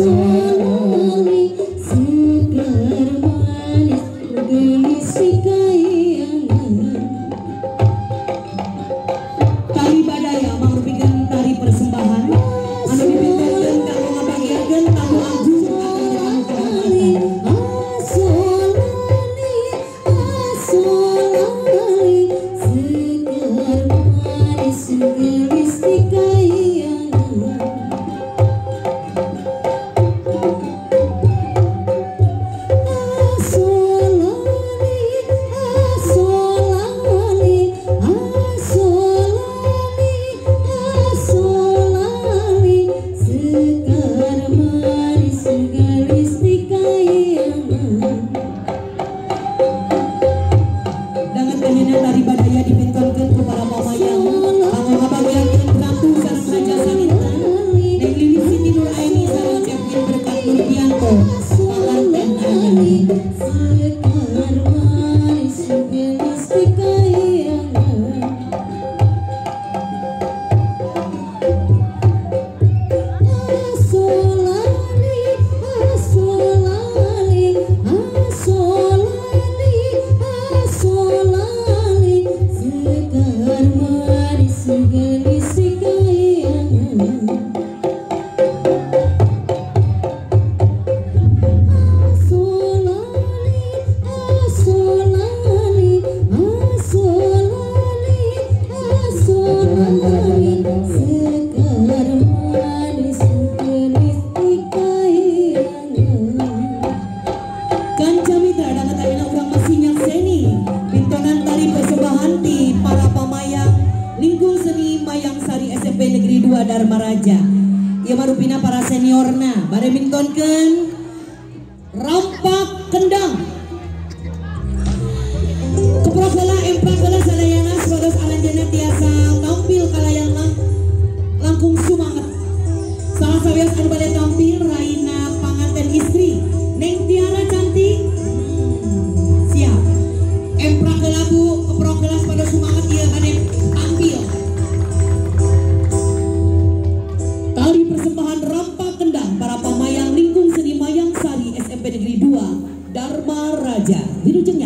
Asolali sekar manis gelis kayangan. Tari Badaya mangrupikeun tari persembahan anu dipintenkeun kanggo ngabagiakeun tamu agung atau tamu kehormatan. Asolali asolali sekar manis gelis kayangan. Asolali asolali asolali asolali sekar manis gelis kayangan. Dangan ayeuna tari Badaya dipintonkeun ku para pamayang kanggo ngabagiakeun ratu sareng raja saninten Neng Lilis Siti Nur Aini sareng Cepin Berkat Nurdianto panganten anyar. Sekar manis gelis kayangan. Asolali asolali asolali asolali sekar manis gelis kayangan. Asolali asolali asolali asolali sekar manis gelis kayangan. Kanca mitra dangan ayeuna urang masih nyakseni pintonan tari persembahan ti para pamayang Lingkung Seni Mayang Sari SMP Negeri 2 Darmaraja. Ieu marupina para seniorna bade mintonkeun rampak kendang. Keprok heula emprak heula sadayana supados aranjeunna tiasa tampil kalayan langkung sumanget. Salah sawios anu bade tampil raina panganten istri Neng Tiara cantik. Siap. Emprak heula Bu, keprok heula supados sumanget ieu bade tampil. Tari persembahan rampak kendang para pamayang Lingkung Seni Mayang Sari SMP Negeri 2 Darmaraja. Wilujeng.